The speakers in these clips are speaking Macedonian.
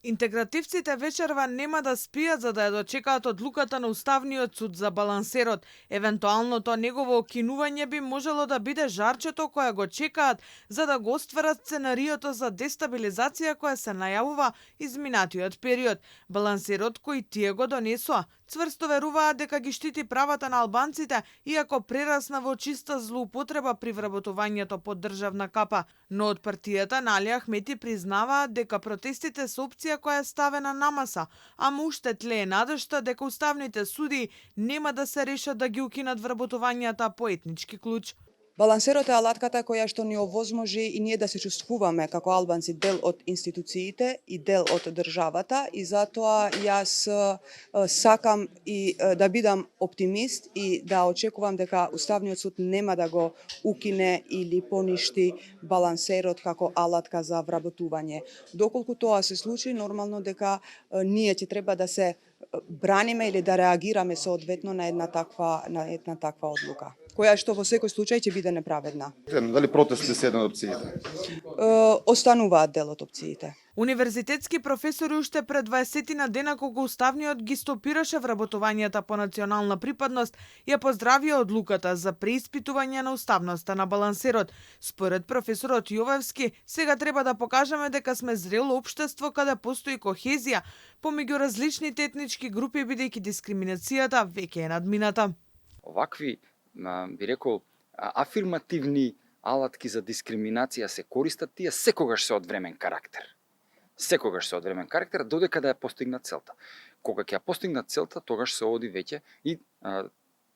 Интегративците вечерва нема да спијат за да ја дочекаат одлуката на Уставниот суд за балансерот. Евентуалното негово окинување би можело да биде жарчето кое го чекаат за да го остварат сценариото за дестабилизација која се најавува изминатиот период. Балансерот кој тие го донесоа цврсто веруваат дека ги штити правата на албанците, иако прерасна во чиста злоупотреба при вработувањето под државна капа. Но од партијата на Али Ахмети признаваат дека протестите се опција која е ставена на маса, ама уште тлее надежта дека уставните суди нема да се решат да ги укинат вработувањата по етнички клуч. Балансерот е алатката која што ни овозможи и ние да се чувствуваме како албанци дел од институциите и дел од државата, и затоа јас сакам и да бидам оптимист и да очекувам дека Уставниот суд нема да го укине или поништи балансерот како алатка за вработување. Доколку тоа се случи, нормално дека ние ќе треба да се браниме или да реагираме соодветно на една таква одлука, која што во секој случај ќе биде неправедна. Дали протести се една од опциите? Остануваат дел од опциите. Универзитетски професори уште пред 20 дена кога Уставниот ги стопираше вработувањата по национална припадност, ја поздравија одлуката за преиспитување на уставноста на балансерот. Според професорот Јовевски, сега треба да покажеме дека сме зрело општество каде постои кохезија помеѓу различните етнички групи, бидејќи дискриминацијата веќе е надмината. Овакви, би рекол, афирмативни алатки за дискриминација се користат, тие секогаш се од времен карактер. Секогаш се од времен карактер, додека да ја постигнат целта. Кога ќе ја постигнат целта, тогаш се оди веќе и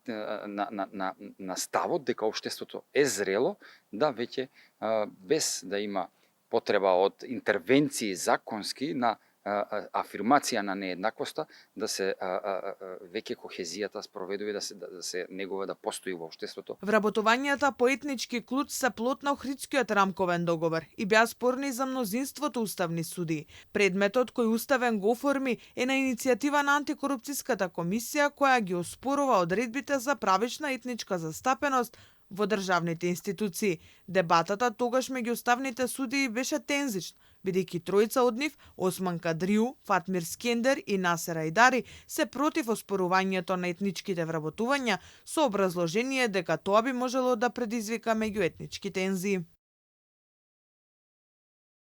на ставот дека општеството е зрело да веќе без да има потреба од интервенции законски на афирмација на нееднаквоста, да се веќе кохезијата спроведува, да се негува да постои во општеството. Вработувањата по етнички клуч се плод на Охридскиот рамковен договор и беа спорни за мнозинството уставни суди. Предметот кој уставен го оформи е на иницијатива на антикорупцијската комисија која ги оспорува одредбите за правична етничка застапеност во државните институции. Дебатата тогаш меѓу уставните судии беше тензична, бидејќи тројца од нив, Осман Кадриу, Фатмир Скендер и Насер Ајдари, се против оспорувањето на етничките вработувања со образложение дека тоа би можело да предизвика меѓуетнички тензии.